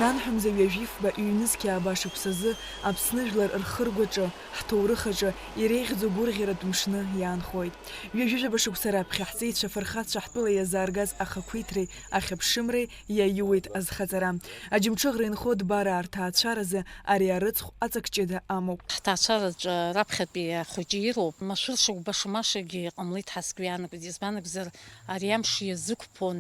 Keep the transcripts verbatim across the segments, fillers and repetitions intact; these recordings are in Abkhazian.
Анҳәамза ҩажәифба ҩнызқьи ааба шықәсазы Аԥсны жәлар рхыргәаҿы, ҳҭоурых аҿы иреиӷьӡоу гәырӷьаратә мшны иаанхоит. Ҩажәижәаба шықәса раԥхьа ҳҵеицәа фырхацәа ҳтәыла иазааргаз ахақәиҭреи ахьыԥшымреи иаиуеит азхаҵара. Аџьамҽыӷра инхо Дбараа рҭаацәаразы ари арыцхә аҵак ҷыда амоуп. Ҳҭаацәараҿы раԥхьатәи ахәыҷы ироуп. Машәыр шықәба шамашагьы ҟамлеит ҳа сгәы иаанагоит, избан акәзар, ари амш иазықәԥон,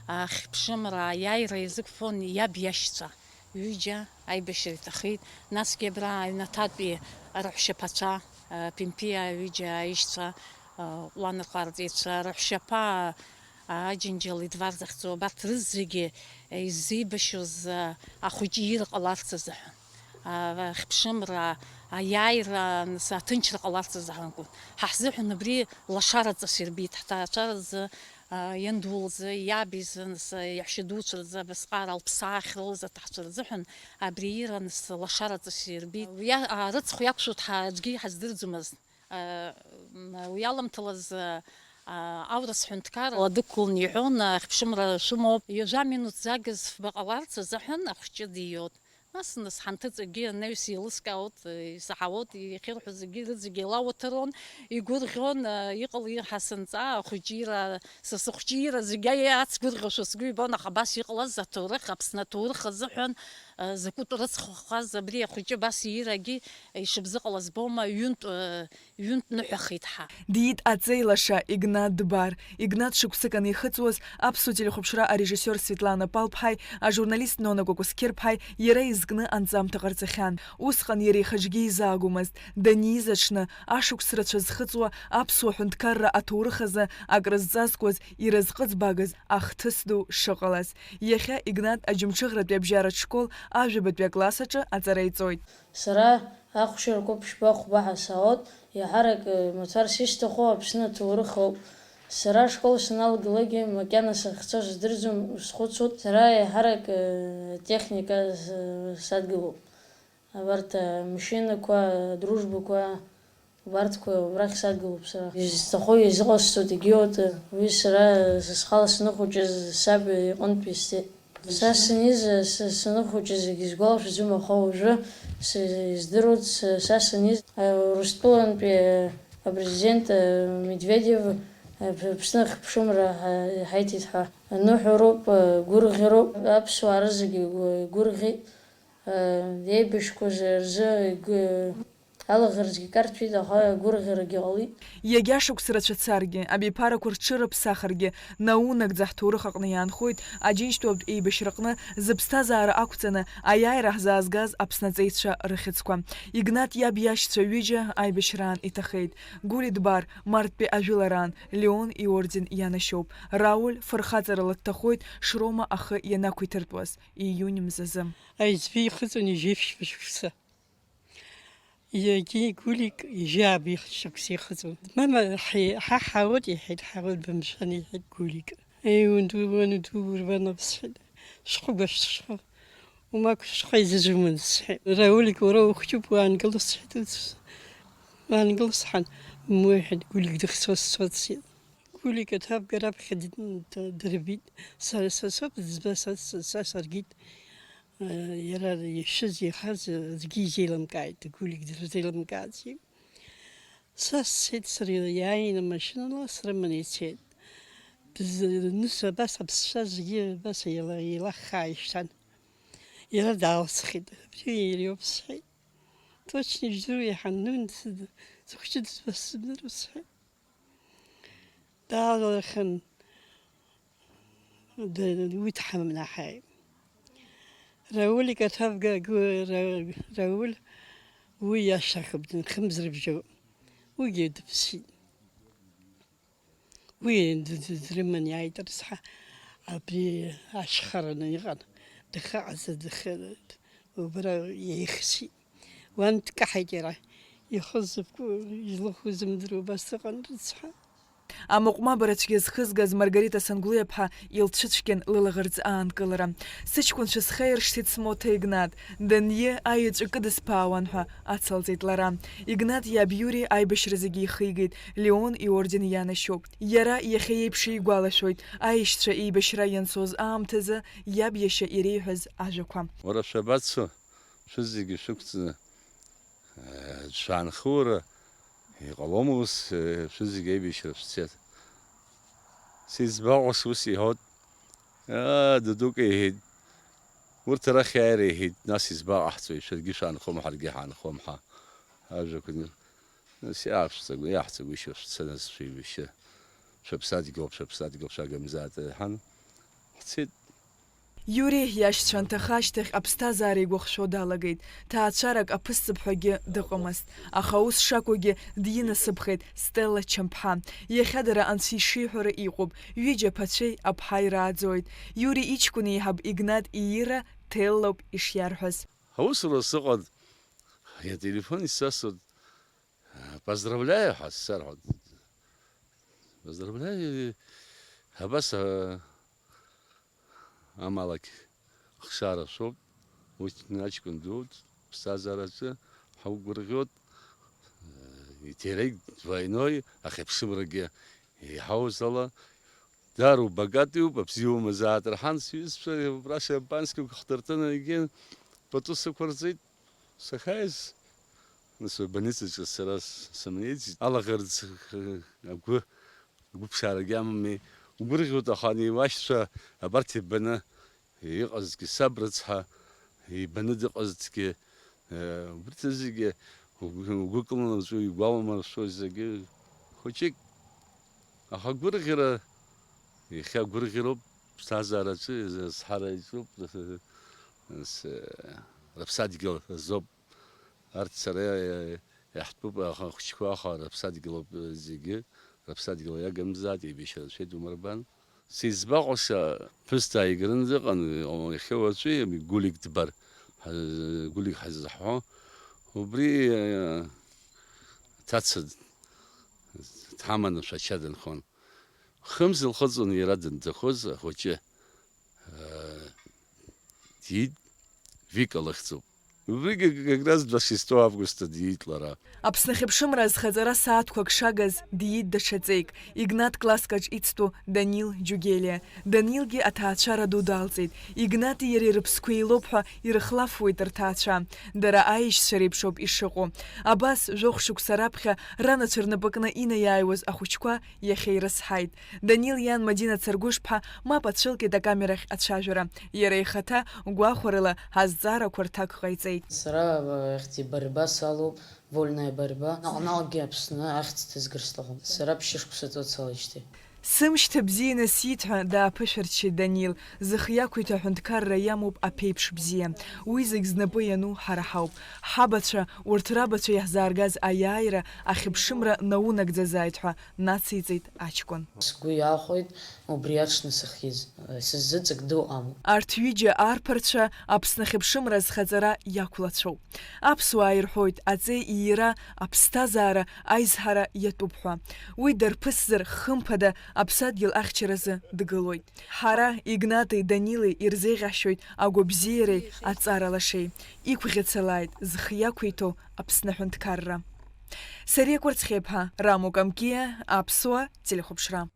ахьыԥшымра, аиааира иазықәԥон иаб иашьцәа. Ҩыџьа аибашьра иҭахеит. Насгьы абра аҩнаҭатәи раҳәшьаԥацәа, Пимпиа ҩыџьа аишьцәа, Ҟәланырхәа арҵаҩцәа, раҳәшьаԥа, Аџьынџьал Едвар захьӡу, абарҭ рызегьы иззеибашьуаз ахәыҷы иира ҟаларц азыҳәан. Ахьыԥшымра, аиааира, нас, аҭынчра ҟаларц азыҳәан акәын. Ҳа ҳзыҳәан абри лашараҵас ирбеит, ҳҭаацәаразы, иандулзы, иаб изы, нас, иаҳәшьа дуцәа рзы, абасҟак алԥсаа ахьрылаз аҭаацәа рзыҳәан абри иира, нас, лашараҵас ирбеит. Уи арыцхә иақәшәоит ҳәа аӡәгьы иҳаздырӡомызт. Уи аламҭалаз аурыс ҳәынҭқар ладәықәлан иҳәон, ахьыԥшымра шәымоуп, ҩажәа минуҭ загыз фба ҟаларц азыҳәан ахәҷы дииот. Нас, нас ҳанҭыҵ егьи анаҩс еилыскаауеит, исаҳауеит, иахьырҳәо зегьы рыҵегь еилауаҭырон, игәырӷьон, иҟалеи ҳа сынҵаа ахәыҷы иира, са сыхәҷы иира зегьы ацгәырӷьошәа сгәы ибон, аха абас иҟалаз аҭоурых, Аԥсны аҭоурых азыҳәан, закәытә рыцхәхаз абри ахәыҷы абас иирагьы ишыбзыҟалаз бома, ҩынтә, ҩынтә ныҳәахеит ҳа. Диит аҵеи лаша Игнат Дбар. Игнат шықәсык анихыҵуаз, аԥсуа телехәаԥшра арежиссиор Светлана Палԥҳаи ажурналист Нона Кәакәасқьырԥҳаи иара изкны анҵамҭа ҟарҵахьан. Усҟан иара ихаҿгьы изаагомызт. Данииз аҽны, ашықәс рацәа зхыҵуа аԥсуа ҳәынҭқарра аҭоурых азы акрызҵазкуаз, ирызҟыӡбагаз ахҭыс ду шыҟалаз. Иахьа Игнат Аџьамҽыӷратәи абжьаратә школ ажәабатәи акласс аҿы аҵара иҵоит. Сара ахәшьарақәа ԥшьба-хәба ҳәа саауеит, еиҳарак, э, мацарас исҭаху Аԥсны аҭоурых ауп. Сара ашкол саналгалакгьы макьана сахьцо сыздырӡом, схәыцуеит. Сара еиҳарак, э, атехника с-, садгылоуп. Абарҭ амашьынақәа, адружбақәа, убарҭқәа убрахь садгылоуп сара. Изҭаху иазыҟасҵоит, егьиуеит, уи сара схала саныхәыҷыз саб иҟынтә исҵеит. Са саниз, са-, саныхәыҷыз егьызгәалашәаӡом, аха уажәы с-, издыруеит, с-, са саниз, Урыстәылантәи апрезидент Медведев Аԥсны ахьыԥшымра ҳа-, ҳаиҭеит ҳәа. Аныҳәароуп, гәырӷьароуп, аԥсуаа рызегьы гәырӷьеит, еибашьқәаз рзы игәы-, Алаӷырӡгьы карҭәеит, аха агәырӷьарагьы ҟалеит. Иагьа шықәс рацәа царгьы, абиԥарақәа рҽырыԥсахыргьы, наунагӡа ҳҭоурых аҟны иаанхоит, Аџьынџьтәылатә еибашьраҟны зыԥсҭазаара ақәҵаны аиааира ҳзаазгаз Аԥсны аҵеицәа рыхьӡқәа. Игнат иаб иашьцәа ҩыџьа аибашьраан иҭахеит. Гәли Дбар, Марттәи ажәылараан, Леон иорден ианашьоуп. Рауль фырхаҵарала дҭахоит Шрома ахы ианақәиҭыртәуаз, ииунь мзазы. Аиҵбы ихыҵуан ҩажәи ԥшьба шықәса. Иагьи Гулик ижьы аабихт шықәса ихыҵуан. Мама, ҳи-, ҳа ҳаауеит, иҳәеит, ҳаауеит, бымшәан, иҳәеит Гулик. Еи, уанду, уанду урбан, сҳәеит, шәхы гәашәҭ, шәхы. Умак шәхы изыжәымын, сҳәеит. Раулик, уара ухәыҷуп, уаангыл, сҳәеит, ус. Уаангыл, сҳәан, умоу, иҳәеит, Гулик дыхьцо сцоит, сҳәеит. Гулик аҭабга раԥхьа д-, д-, дырбеит. Сара са соуп дызбаз, са, са, са саргеит. Иара ишәыз, ихаз аӡәгьы изеилымкааит, Гулик дырзеилымкааӡеи. Са сцеит, сара иааин амашьынала срыманы ицеит. Дыз-, нус абас аԥсцәа зегьы абас еила-, еилаххаа ишьҭан. Иара даалҵхит, абри иара иоуп сҳәеит. Точно ижәдыруа иаҳан, ну, сыд-, сыхәҷы дызбаз сымдыруа сҳәеит. Даалахын, д-, уи дҳамам наҳаи. Рауль икаҭәа авга-, гу-, Ра-, Рауль уи иашахып, дынхымзар бжьоуп. Уигьы дыԥсит. Уи д-, д-, дрыман иааит рыцҳа, абри ашьхараны иҟан. Дахьыҟаз дахьы-, убра иеихсит. Уан дкаҳаит иара. Ихы зықәу, излыху зымдыруа убас дыҟан рыцҳа. Амаҟә мабара цәгьа зхызгаз Маргарита Сангәлиаԥҳа илцәыцәгьан лылаӷырӡ аанкылара. Сыҷкәынцәа схаиршҭит смоҭа Игнат, даниы аеҵәа кыдысԥаауан ҳәа ацалҵеит лара. Игнат иаб Иури аибашьра зегьы ихигеит, Леон иорден ианашьоуп. Иара иахьа еиԥш игәалашәоит, аишьцәа еибашьра ианцоз аамҭазы иаб иашьа иреиҳәаз ажәақәа. Уара шәабацо, шәызегьы шәықәҵны, э, шәаанхаура иҟалом ус, э, шәызегьы аибашьра шәцеит. Сизбаҟәас ус иҳәот, аа, дадук иҳәеит, урҭ арахь иааира иҳәеит, нас избаҟаҳҵои, шәаргьы шәаанхом, ҳаргьы ҳаанхом ҳәа ажәақәа. Нас иаашәҵагәа, иаҳҵагәышьа шәца, нас шәеибашьы, шәыԥсадгьыл, шәыԥсадгьыл шәагамзаат, ҳан, ҳцеит. Иури иашьцәа анҭаха ашьҭахь аԥсҭазаара игәыхшәо далагеит. Ҭаацәарак аԥысҵап ҳәагьы дыҟамызт. Аха ус шакәугьы динасыԥхеит Стелла Чамԥҳа. Иахьа дара анцәа ишиҳәара иҟоуп. Ҩыџьа аԥацәеи аԥҳаи рааӡоит. Иури иҷкәын еиҳаб Игнат иира ҭеллоуп ишиарҳәаз. Аусура сыҟан, иателефон исасуан, поздравляю ҳәа сарҳәон. Поздравляю, абас, а, амалақь ахшара шәоуп, уи аҷкәын дуӡ, ԥсҭазаараҿы ҳаугәырӷьоит, иҭерегь двойной, ахьыԥшымрагьы иҳауз ала, Дару богатый уп, абзиа умазаат, рҳан, сҩызцәа убра шампанскьақәа ҳдыртын, егьи пату сықәырҵеит. Сахьааиз, нас, абольницаҿы сара с-, сымнеиӡеит. Алаӷырӡ, э, агәы, агәыԥшаарагьы амами. Угәырӷьоит, аха ани уашьцәа абарҭ ибаны иҟазгьы, саб рыцҳа ибаны дыҟазҭгьы, э, убырҭ зегьы угәы, угәы кыланы уаҵәы игәаланаршәоит зегьы. Хәыҷык, аха агәырӷьара, иахьа агәырӷьароуп, ԥсҭазаараҿы изызҳара иҵоуп, с-, рыԥсадгьыл азоуп. Арҭ сара иаҳтәуп, аха ахәыҷқәа аха рыԥсадгьылоуп зегьы, рыԥсадгьыл иагамзаат, еибашьрацәеит, умырбан. Сизбаҟәаша ԥҳәыс дааигараны дыҟан, иахьа уаҵәы Гулик дбар, ҳа-, Гулик ҳаззаҳҳәо, убри, э, ҭаца дҳаманы Шәача дынхон. Хымз лхыҵуан иара дынҭахоз ахәыҷы, э, диит, Вика лыхьӡуп. Убригьы как раз двадцать шестого августа диит лара. Аԥсны ахьыԥшымра азхаҵара сааҭқәак шагаз диит даҽа ҵеик, Игнат класск аҿ ицтәу Данил Џьугелиа. Данилгьы аҭаацәара ду далҵит. Игнати иареи рыԥсқәа еилоуп ҳәа ирыхлафуеит рҭаацәа. Дара аишьцәа реиԥшоуп ишыҟоу. Абас, жәохә шықәса раԥхьа ранацәа рнапы кны инаиааиуаз ахәыҷқәа иахьа ирызҳаит. Данил иан Мадина Царгәышԥҳа мап ацәылкит акамерахь ацәажәара. Иара ихаҭа гәахәарыла ҳазҵаарақәа рҭак ҟаиҵеит. Сара, э, ихьӡи борьба салоуп, вольная борьба. Наҟ-наҟгьы Аԥсны ахьӡ ҭызгар сҭахуп. Сара ԥшьышықәса ҵуеит салеижьҭеи. Сымшьҭа бзианы сиит ҳәа дааԥышәарччеит Данил. Зых иақәиҭу аҳәынҭқарра иамоуп аԥеиԥш бзиа. Уи зегь знапы иану ҳара ҳауп. Ҳабацәа, урҭ рабацәа иаҳзааргаз аиааира ахьыԥшымра наунагӡазааит ҳәа нациҵеит аҷкәын. Сгәы иахәеит убри аҽны сахьиз, сыззыҵык ду амоуп. Арҭ ҩыџьа арԥарцәа Аԥсны ахьыԥшымра азхаҵара иақәлацәоуп. Аԥсуаа ирҳәоит, аҵеи иира, аԥсҭазаара, аизҳара иатәуп ҳәа. Уи дарԥысзар, хымԥада, аԥсадгьыл ахьчаразы дгылоит. Ҳара, Игнати Данили ирзеиӷьашьоит агәабзиареи аҵара лашеи. Иқәӷьацалааит зхы иақәиҭу Аԥсны аҳәынҭқарра. Сариа Кәарцхьеиԥҳа, Рамо Камкиа, Аԥсуа телехәаԥшра.